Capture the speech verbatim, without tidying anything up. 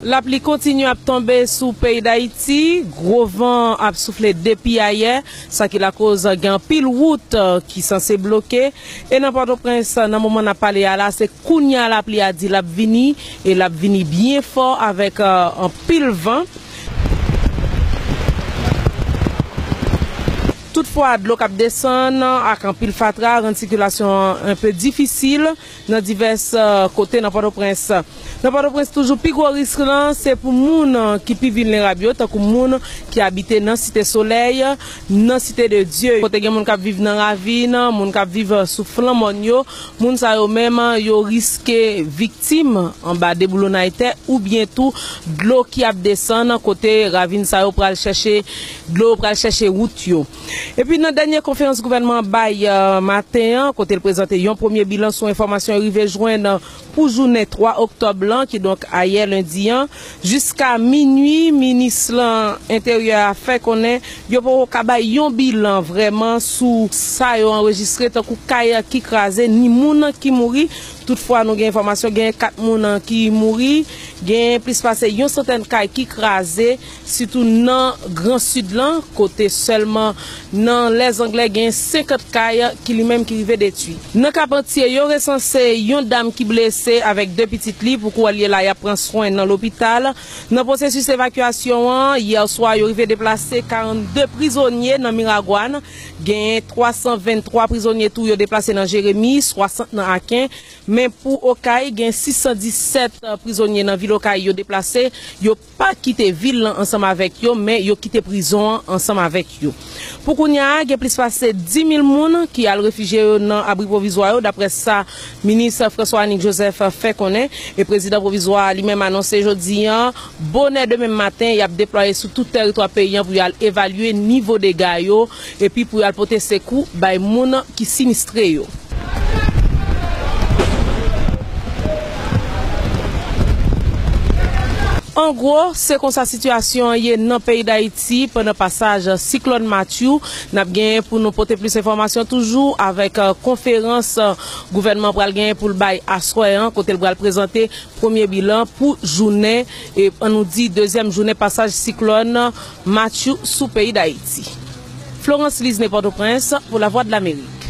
Lapli kontinye ap tonbe sou peyi Dayiti, gwo van ap soufle depi ayè, sa ki lakoz gen anpil wout, eh, ki sanse bloke. E nan Pòtoprens, nan moman n ap pale a la, se kounye a lapli a di l ap vini, e l ap vini byen fò avèk, eh, anpil van. Toutfwa, dlo k ap desann ak anpil fatra rann sikilasyon an enpe difisil nan divès, eh, kote nan Pòtoprens. Nan Pòtoprens toujou, pi gwo risk lan se pou moun, eh, ki pi vilnerab yo, tankou moun ki abite nan Site Solèy, nan Site de Dye, kote gen moun k ap viv nan ravin, moun k ap viv, eh, sou flan mòn yo. Moun sa yo menm, eh, yo riske viktim anba deboulonay tè oubyen tou dlo ki ap desann kote ravin sa yo pral chèche, dlo yo pral chèche wout yo. Epi nan dènye konferans gouvènman an bay, eh, maten an, kote l prezante yon premye bilan sou enfòmasyon yo rive jwenn pou jounen twa oktòb lan, kidonk ayè lendi an, jiska minui, minis lan enteryè a fè konnen yo poko ka bay yon bilan vrèman sou sa yo anrejistre tankou kay ki kraze, ni moun ki mouri. Toutfwa, nou gen enfòmasyon, gen kat moun ki mouri, gen plis pase yon santèn kay ki kraze, sitou nan Gran Sid lan, kote sèlman nan Lèzanglè gen senkant kay ki li menm ki rive detwi. Nan Kapantye, yo resanse yon dam ki blese avèk de pitit li. Pou kounye a, y ap pran swen nan lopital. Nan pwosesis evakyasyon an, yè swa, yo rive deplase karannde prizonye nan Miragwàn. Gen twa san venntwa prizonye tou yo deplase nan Jeremi, swasant nan Aken. Men pou Okay, gen sis san disèt prizonye nan vil Okay yo deplase. Yo pa kite vil lan ansanm avèk yo, men yo kite prizon an ansanm avèk yo. Pou kounye a, gen plis pase dis mil moun ki al refijye yo nan abri pwovizwa yo, daprè sa minis François Anick Joseph fè konnen. E prezidan pwovizwa a li menm anonse jodi a, bonè demen maten, y ap deplwaye sou tout tèritwa peyi an pou y al evalye nivo dega yo, epi pou y al pote sekou bay moun ki sinistre yo. An gwo, se konsa sitiyasyon an ye nan peyi Dayiti pandan pasaj siklòn Matthew. N ap genyen pou nou pote plis enfòmasyon toujou avèk, eh, konferans, eh, gouvènman pral genyen pou l bay aswè an, kote l pral prezante premye bilan pou jounen, e ann nou di dezyèm jounen pasaj siklòn Matthew sou peyi Dayiti. Florence Lisne, Pòtoprens, pou Lavwadlamerik.